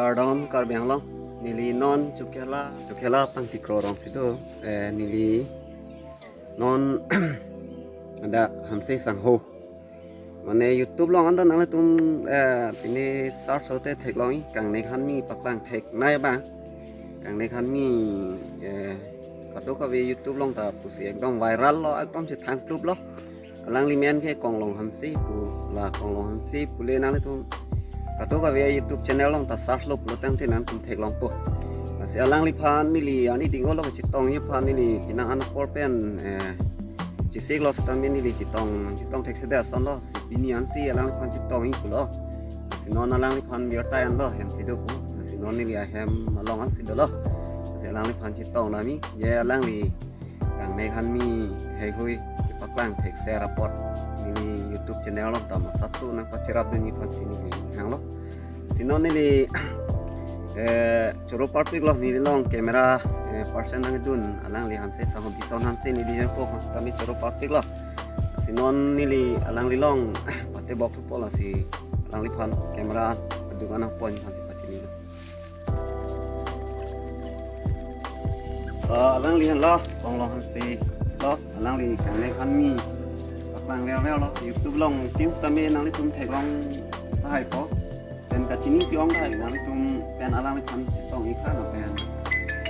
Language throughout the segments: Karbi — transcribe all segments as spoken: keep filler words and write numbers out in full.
Kardom Karbi Anglong, neli non Chokihola, Chokihola Pangtikro rong si do, eh, neli non ada Hanse Sangho. Mane YouTube along anta nanglitum, eh, pine search lote theklong, Kangnek Hanmi paklang theknei abang. Kangnek Hanmi, eh, kadokave YouTube along ta pusi ekdom viral lo, ekdom si thangkluplo. Alangli men ke Konglong Hanse pu, la Konglong Hanse pule nanglitum kadokave YouTube channel along ta search lo pulo tangte nangtum theklongpo. Lasi alangliphan neli arni dingolo kachetongji aphan neli penang an apor pen, eh, chesiklo setame neli chetong, chetong thekthedet asonlo, si pini ansi alangliphan chetongji pulo. Lasi non alangliphan birta enlo, hem si do pu. Lasi non neli ahem along ansi dolo. Lasi alangliphan chetong nami, je alangli Kangnek Hanmi heihui kepaklang thekser apot neli YouTube channel along ta masap tu nangpacherapdunji aphansi neli hanglo. Si non neli, eh, choro parpiklo, neli along camera, eh, person nangdun alangli Hanse Sangho, Bison Hanse neli jengpo, setame choro parpiklo. Si non neli alangli along pate bok thupo, lasi alangliphan camera adung anang pon aphansi pachinilo. Ah, alangli henlo, Konglong Hanse lo, alangli Kangnek Hanmi paklang verver lo, YouTube along tin setame nanglitum theklong tahai po. Pen kachinisi ong tahai, nanglitum pen alangliphan chetong ikha lapen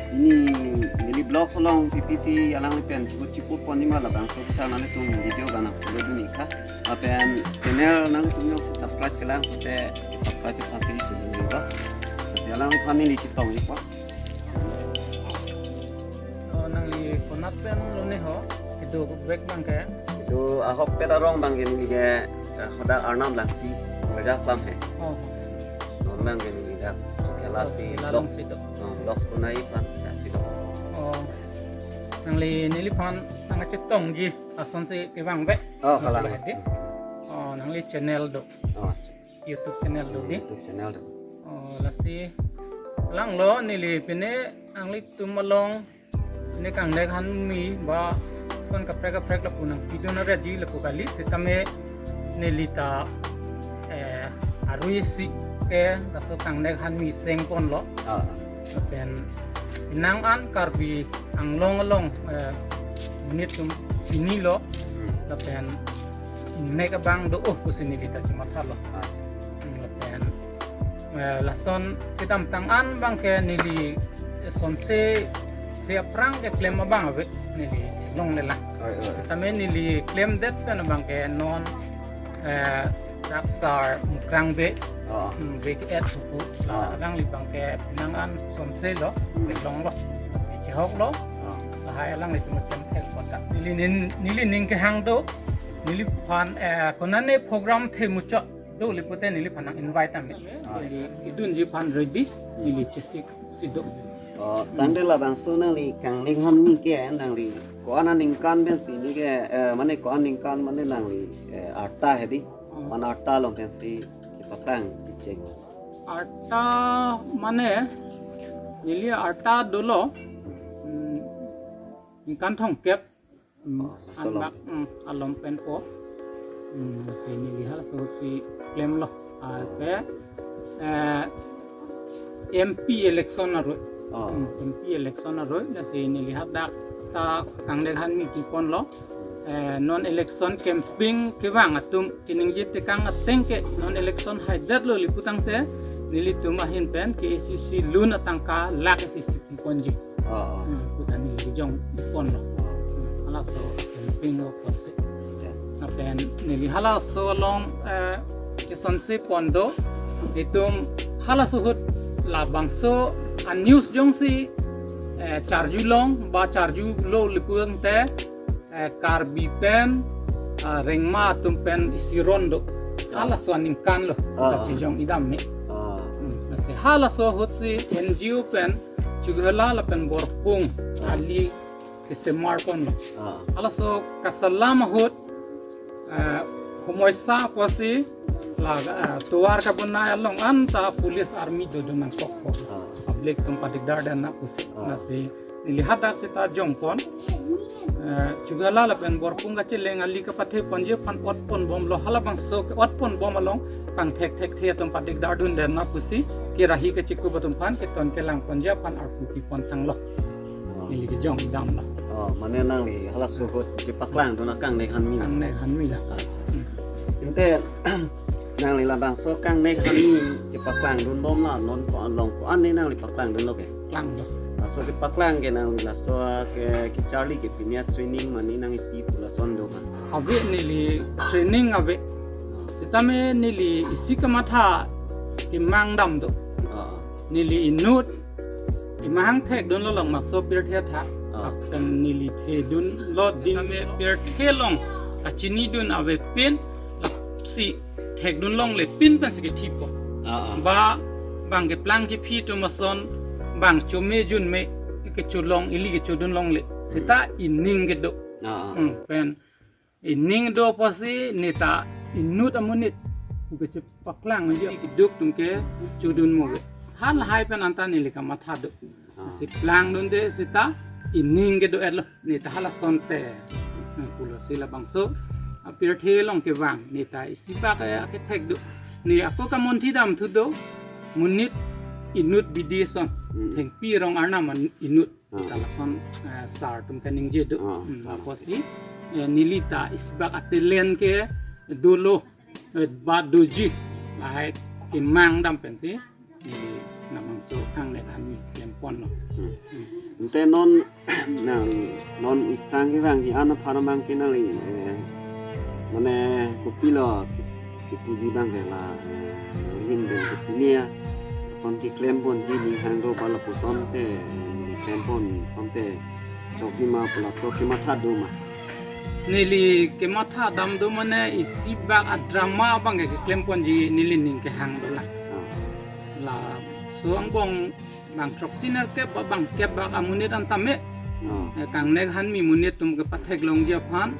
pini neli vlog along P P C alangli pen chikut chikut ponji ma labangso kethang nanglitum video ga nang follow dun ikha. Lapen channel nanglitum jongsi subscribe kelang pute subscribe aphansi chunjung ikha. Lasi alangliphan neli chetongji po. Oh, nangli konat pen lone ho? Itum vek abang ke? Itum ahokpet arong abang ke neli ke, eh, hadak Arnam Langpi, Raja Pam he. Oh. Non abang ke neli dak Chokihola si Chokihola lok. Along si do. Oh, lok kunai aphan, ya si do. Oh. Nangli neliphan nangkachetongji asonsi kevang vek. Oh, kalang. Nangli hadi. Oh, nangli channel do. Oh, YouTube channel do di. YouTube channel do. Oh, lasi langlo neli pine nanglitum along pine Kangnek Hanmi ba ason kaprek kaprek lapu nangpidun areji lapu kali, setame neli ta, eh, arui si ke laso Kangnek Hanmi seng ponlo. Ah. Lapen penang an Karbi Anglong along, eh, nelitum chinilo. Hmm. Lapen ingnek abang do, oh, pusi neli ta chimathalo. Acha. Hmm, lapen, eh, lason kedamtang an abang ke neli, eh, sonse se aphrang keklem abang ave neli longlelang. Oi, oi. Setame neli klemdet pen abang ke non, eh, dak sar Mukrang Bey, oh, hmm, Bey ke-et suku. Oh. Alangli abang ke penang an sonse lo, hmm, kelonglo. Lasi chehoklo. Oh. Lahai alanglitum klem thek kota. Neli ning, neli ning kehang do, neliphan, eh, konane program the muchot do lapu te neliphan nang-invite tame. Ah. Neli idunji aphan ready, neli chesik si do. Oh, tangte labangso nangli Kangnek Hanmi ke nangli ko-an aningkan pensi neli ke, eh, mane ko-an aningkan mane nangli, eh, arta hedi. Hmm. Ko-an arta along pensi kepaklang kecheng? Arta mane neli arta dolo. Hmm, ningkan thomkep. Hmm, oh, laso along. Anbak, hmm, along pen po. Hmm, si neli halaso si klemlo. Ah, ke, eh, M P election aroi. Oh. Hmm, M P election aroi, lasi neli hadak ta Kangnek Hanmi pi ponlo. Eh, non election campaign kevang atum kaningje tekang ateng ke non election haidetlo lapu tangte nelitum ahin pen K A C C loan atangka lakh isi isi pi ponji. Oh, oh. Hmm, kutani jong ponlo. Hmm, halaso campaign o ponsi. Acha. Lapen neli halaso along, eh, isonsi pon do, itum halaso ahut labangso a-news jongsi, eh, charjulong ba charjulo lapu tangte, eh, Karbi pen, ah, rengma atum pen isi ron do. Ah. Halaso aningkan lo, ah, kachijong idam ni. Ah. Hmm, lasi halaso ahut si N G O pen Chokihola lapen Borpung, ah, ali kesemar ponlo. Ah. Halaso kasalam ahut, eh, homoisa apotsi la, eh, tovar kabonai along anta police army dodun nangkokpo. Ah. Public atum padikdar dam na pusi. Ah. Lasi neli hadak seta jong pon. Eh, Chokihola lapen Borpung kacheleng ali kapathe ponji aphan ot pon bomlo, halabangso ke ot pon bom along pangthek thekthe atum padik dardun den ma pusi kerahi kachekup atum aphan keton kelang ponji aphan arpu pipon tanglo. Oh. Neli kejong damlo. Oh, mane nangli halaso ahut kepaklang dun akangnek hanmi. Kangnek hanmi la. Acha. Hmm. Ante nangli labangso kangnek hanmi kepaklang dun bom la non ko along ko-an ne nangli paklang dunlo ke? Paklang do. Laso kepaklang ke nangli laso ke kecharli ke pine training mane nangkipi pu lason do kan? Ave, neli training ave. Sitame neli isi kamatha kemang dam do. Ah. Neli inut kemahang thekdunlo long makso pirthe athak. Ah. Lapen neli thedunlo ding me pirthe along kachinidun avepin, lasi thekdun longle pin pensi kethipo. Ah, ah. Ba bang keplang kephi atum ason bang chome junme kecholong ili kechodun longle. Seta ining kedo. Ah, ah. Hmm, pen ining do apotsi neta inut amonit pu kachepaklang ajo keduk atum kechodun mo ke. Halahai pen anta neli kamatha do. Ah. Si plangdunde seta ining kedo-etlo. Neta halasonte. Hmm, pulosi labangso apirthe along kevang neta isibak, eh, akethek do. Ne ako kamunthi damthu do. Monit inut bidi ason. Hmm. Thengpi rong arnam an inut. Ah. Neta lason, eh, sar atum kaningje do. Ah, hmm, sar. Apotsi, eh, neli ta isibak atelen ke dolo, eh, ba doji. Lahai kemang dam pensi neli labangso kangnek hanmi klem ponlo. Hmm. Hmm. Ante non, nang, non ikrang kevang ke-an aphan abang ke nangli, eh, mane kopilo kepuji abang ke la, eh, nangli hingdeng ke pine ason keklem ponji ning hang do ba lapuson te, eh, klem pon asonte chokji ma pu laso kematha do ma? Neli kematha dam do mane isibak adrama abang ke keklem ponji neli ning kehang do la. Ah. Laso angbong bang throksi nerkep ba bang kep bak amonit an tame. Oh. Eh, kangnek hanmi monit atum kepatheklongji aphan.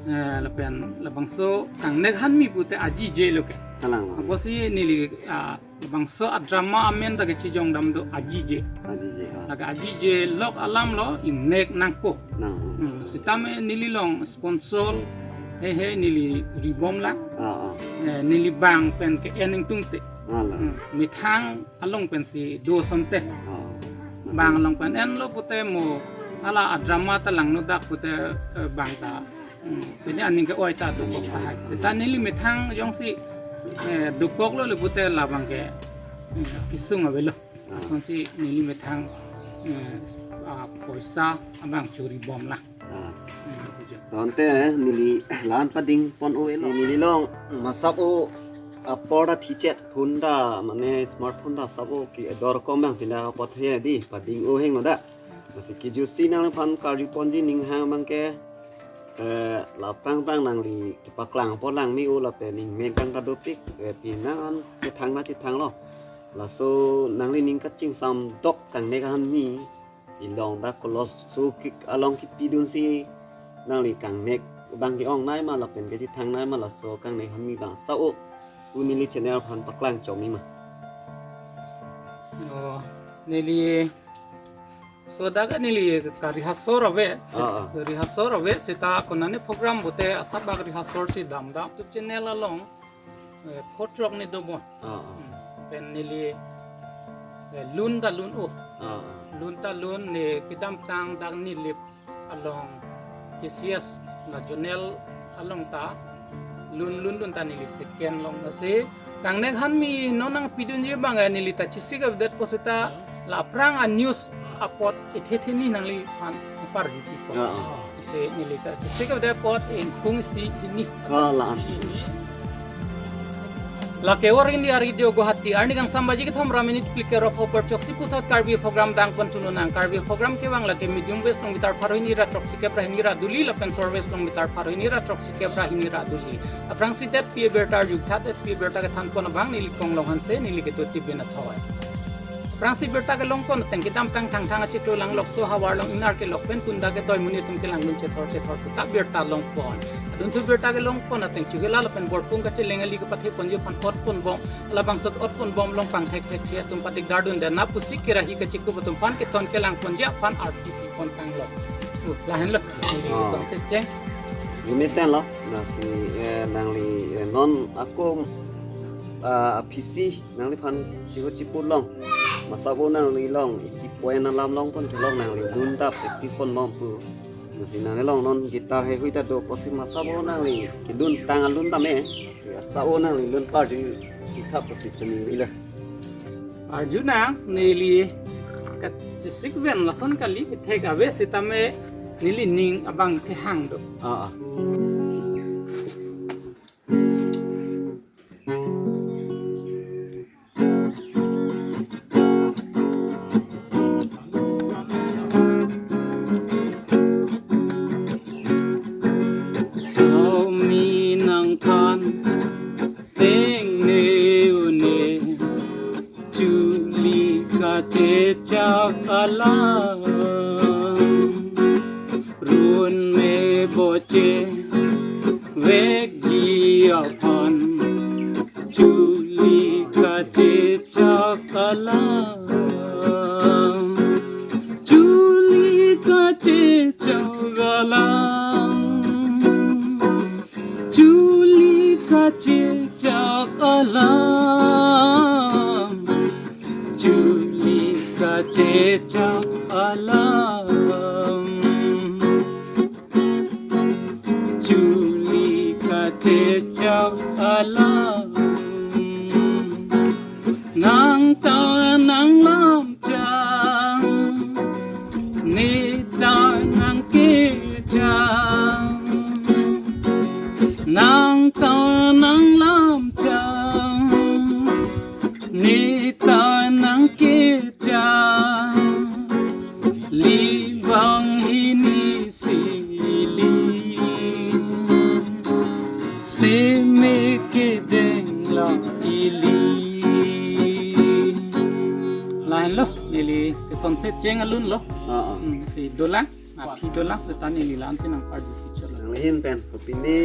Eh, lapen labangso kangnek hanmi pute ajije lo ke. Kalang. Apotsi neli, ah, labangso adrama amen ta kechijong dam do ajije. Ajije, ah. Lake ajije lok alam lo ingnek nangpo. Nang. Hmm, sitame neli long sponsor hehe neli ribom lang. Ah, ah. Eh, neli bang pen ke-en ingtungte. Ah, lang. Hmm, methang along pensi do asonte. Ah. Bang along pen enlo pute mo hala adrama ta langno dak pute, eh, bang ta. Hmm, pini aning ke-oi ta dokok tahai. Seta neli methang jongsi, eh, dokoklo le pute labang ke, hmm, kesung avelo. Ah. Asonsi neli methang, eh, ah, poisa abang choribom lang. Ah. Hmm, bejo. Tangte neli la-an pading pon-o-etlo. Neli long masap-o apor ta thichet phone ta mane smartphone ta sap-o ke ador kom abang pinda apot he di pading-o heng lo da. Lasi kejutsi nangliphan karju ponji ning hang abang ke, eh, la aphrang aphrang nangli kepaklang apot lang me-o lapen ning mengkang ta dopik, eh, pini an chethang na chethanglo. Laso nangli ning kachingsam dok kangnek hanmi ilong dak koloso ke along kepidunsi nangli kangnek abang ke-ongnei ma lapen kachethangnei ma laso kangnek hanmi abang sao pu neli channel aphan paklang chokji ma? Oh, neli so dak neli ka rehearsal ave, ah, ah, rehearsal ave seta konane program pute asap bak rehearsal si damdam YouTube channel along, eh, photrok ni dobon. Ah, ah. Hmm. Pen neli, eh, lun ta lun-o. Ah, ah. Lun ta lun ne kedamtang dak Nilip along K C S la zonal along ta lun lun lun ta neli second long lasi kangnek hanmi non nangpidunji abang, eh, neli ta chesik avedetpo seta la aphrang a news apot ethe the ni nangliphan parjuji ko. Ah, ah. Lasi neli ta chesik avedetpo ingkung isi hini. Ah, la. Lake All India Radio Guwahati, arni kangsam baji kethom ra minute phli kep ra pho apor choksi puthot Karbi program dang pon tununang. Karbi program kevang lake medium wave along meter pharo hini ra throksi kep ra hini ra duli lapen short wave along meter pharo hini ra throksi kep ra hini ra duli. Aphrangsi detpi abirta arju tha, detpi abirta kethan pon abang neli Konglong Hanse, neli kedo Tibin Athoi. Aphrangsi birta kelong pon ateng kedamtang Thangthang achiklo Langlokso havar along ingnar kelok pen kunda ketoi monit atum kelang lun chethor chethor puta birta long pon. Adunthu birta kelong pon ateng Chokihola lapen Borpung kacheleng ali kepathe ponji aphan ot pon bom, labangso ot pon bom along pangthek thekthe atum padik dardun den na pusi kerahi kachekup atum aphan keton kelang ponji aphan arpu pipon tanglo. Uh, lahenlo. Oh. Song se cheng. Ini mesen lo, lasi, eh, nangli, eh, non ako Ah, aphisi nangliphan chihu chipu long. Masabo nangli long, isi poem alam long pon kelong nangli dun ta practice pon bom pu. Masi nangli long non guitar heihui ta do pusi masabo nangli kedun tang alun tame. Masi asabo nangli lun parju ithap pusi chiningri lo. Arjuna neli kachesik ven lason kali kethek ave sitame neli ning abang kehang do. Ah, ah. Saumi nangthan tengne une, chuli kachechak alam, run me boche vekji aphan, chuli kachechak alam, chuli kachechak alam, chuli kachechak alam, chuli kachechak alam, chuli kachechak alam. Nang ta nanglam chang, ne ta nangke chang. Nang ta nanglam chang, ne ta nangke chang. Li bang hini sili, seme kedeng la ili. Lahenlo, neli kesonset cheng alun lo. Ah, ah. Hmm, si dolang, aphi dolang, seta neli la-an si nangparju picture lo. Nangli ahin pen, kopine,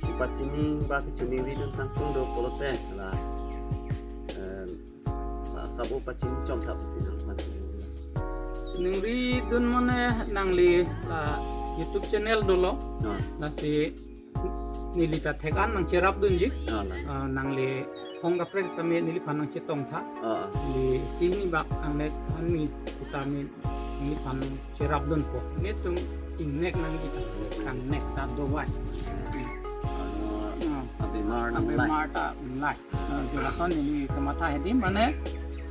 kepachini ba kechiningri dun tangtung do pulote, la, eh, la sabo pachini chom thap si nang man. Ningri dun mane nangli la YouTube channel dolo. Ah. Lasi neli ta thek-an nangcherap dunji. Ah, nang. Ah, nangli hong kaprek tame neliphan nangchetong tha. Ah, ah. Neli isi hini bak angnek anmi kutame neliphan cherap dunpo. Netum ingnek nangji ta. Kangnek ta dovai. Ano, ah, abemar nang abemar ta nang lai. Ah, jo lason neli kamatha hedi mane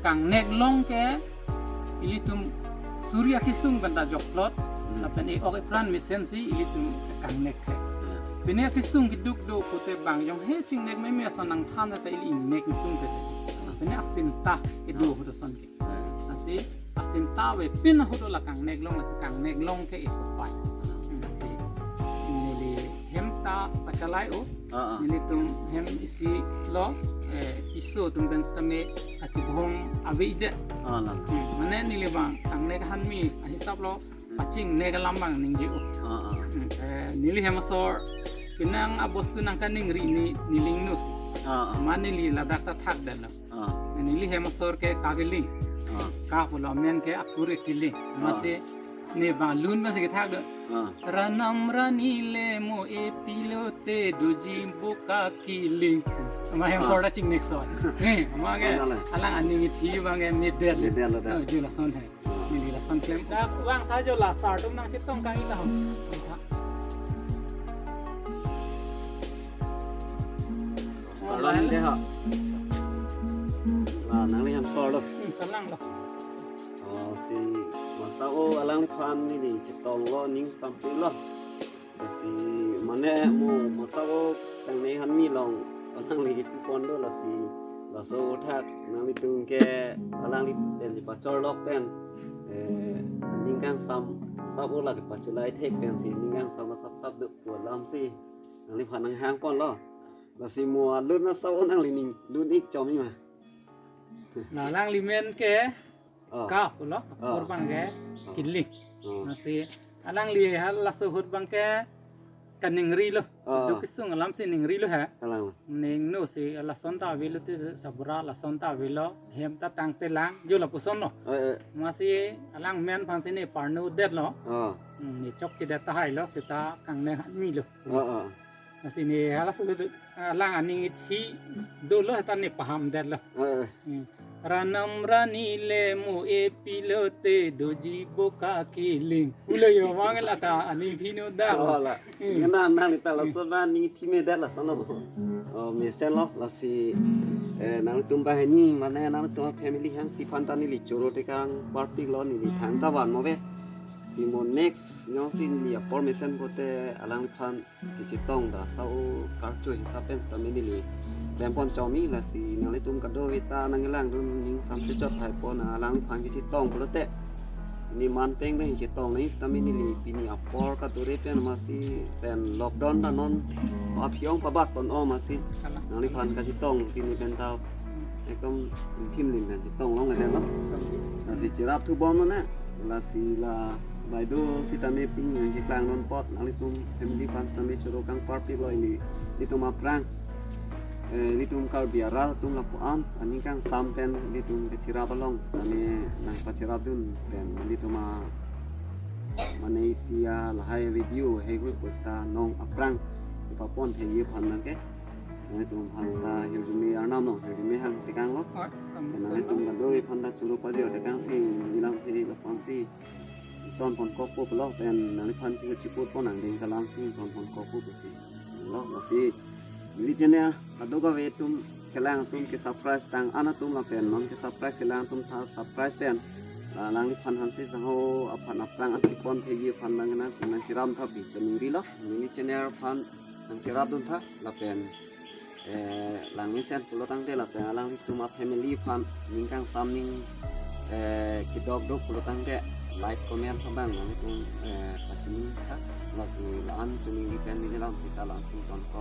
kangnek long ke ilitum suri akesung pen ta jokplot, hmm, lapen e-ok epran mesen si ilitum kangnek ke. Hmm. Pine akesung keduk do pute bang jong he chingnek meme ason nangthan ta ili ingnek tung ke. Hmm. Pine asinta kedo, hmm, ahut ason ke. Hmm. Lasi asinta avepin ahut la kangnek long, lasi kangnek long ke e-ok pai. Hmm. Lasi neli hem ta pachalai o. Ah, ah. Nelitum hem isi lo, eh, piso atum pen sitame kachibong ave-idet. Ah, lang. Hmm, mane neli bang kangnek hanmi ahisap lo, hmm, pachingnek alam bang ningje o. Ah, ah. Hmm, eh, neli hem asor penang abostu nangkaningri ni neli ingno si. Ah, ah. Mane neli ladak ta thakdetlo. Ah. Neli hem asor ke Kakiling. Ah. Ka pulo amen ke Akure Kiling. Ah. Masi ne bang lun masi kethak do. Ah. Ranam rani le mo e pilote doji bo Kakiling. Ama hem, ah, asor ta chingnek so. Ne, ama ke, oh, nale, alang aning ithi bang ke medet. Medet lo ta. Oh, jo lason he. Ah. Neli lason klem. Dak vang ta jo la sar atum nangchetong kang ila ho. Arlo nang de ha. La nangli hem asor lo. Hmm, kanang lo. Oh, si masabo alangliphan neli chetong lo, ning sampri lo. Si mane mo masabo kangnek hanmi long alangli kipu pon do, lasi laso athak nanglitum ke alangli pen si pachor lok pen, eh, aning kangsam sabo lake pachulai thek pen si aning kangsam asap sap do pu alam si nangliphan nanghang pon lo. Lasi mo alun asabo nangli ning lun ik chom-i ma? Na alangli men ke, oh, Ka pulo, oh, ahut bang ke, oh, Kiling. Oh. Lasi alangli halaso ahut bang ke kaningri lo. Oh. Duk kesung alam si ningri lo ha. Alang lo. Ning no si lason ta avelo te sabura lason ta avelo, hem ta tangte lang, jo lapuson lo. Eh, eh. Masi alang men aphan si ne parnu det lo. Oh. Hmm, ne chokche det tahai lo, seta kangnek hanmi lo. Oh, oh. Lasi ne halaso alang aning ithi dolo, heta ne paham detlo. Eh. Hmm. Ranam rani le mo-e pilote doji boka kiling. Pulo yo mangel ata aning ithi no da. Oh, la. Hmm. Ngena nang ita laso ba aning ithi me detlo sono. Oh, mesenlo, lasi, eh, nangtum banghini mane nangtum family hem si aphan ta neli choro tekang parpiklo, neli thangta van mo be. Si mo next nyong si neli apor mesen pote alangphan kechetong ta sao karcho hisap pen sitame neli klempon chomi, lasi nanglitum kadokave ta nangkelangdun ning samse chot hai pon, alangphan kechetong pulote pini man peng pen chetong nangji sitame neli pini apor kadure pen masi pen lockdown ta non aphi-ong pabat pon o masi. Kalang. Nangliphan kachetong pini pen ta ekdom lim thim lim pen chetong long le lo. Lasi cherap thu bom lo na. Lasi la baido sitame pini nangcheklang non apot nanglitum family aphan sitame choro kang parpiklo, ili ilitum aphrang, eh, ilitum Karbi arat atum lapu-an aning kangsam pen ilitum kecherap along sitame nangpacherapdun pen ilitum a mane isi a lahai video heihui pu sita non aphrang ipapon thengji aphan nang ke. Nanglitum aphan ta hirjume arnam lo, hirjume hang tekanglo. Oi, pen nanglitum kadokave aphan ta choro pajir tekang si neli lam he lapu-an si ton pon kokpo pulo, pen nangliphan si chiput pon nang ding kalang si ton pon kokpo pusi lo. Lasi neli channel kadokave atum kelang atum ke subscribe tang an atum lapen non ke subscribe kelang atum ta subscribe pen la nangliphan hanse sangho aphan aphrang an kepon thengji aphan nang nang nangcherap tha pi choningrilo. Neli channel aphan nangcherapdun tha lapen, eh, lang mesen pulo tangte lapen alanglitum a family aphan ning kangsam ning, eh, kedok dok pulo tangte like comment abang nanglitum, eh, pachini tha. Lasi la-an choningri pen neli lam kita la-an sing ton ko.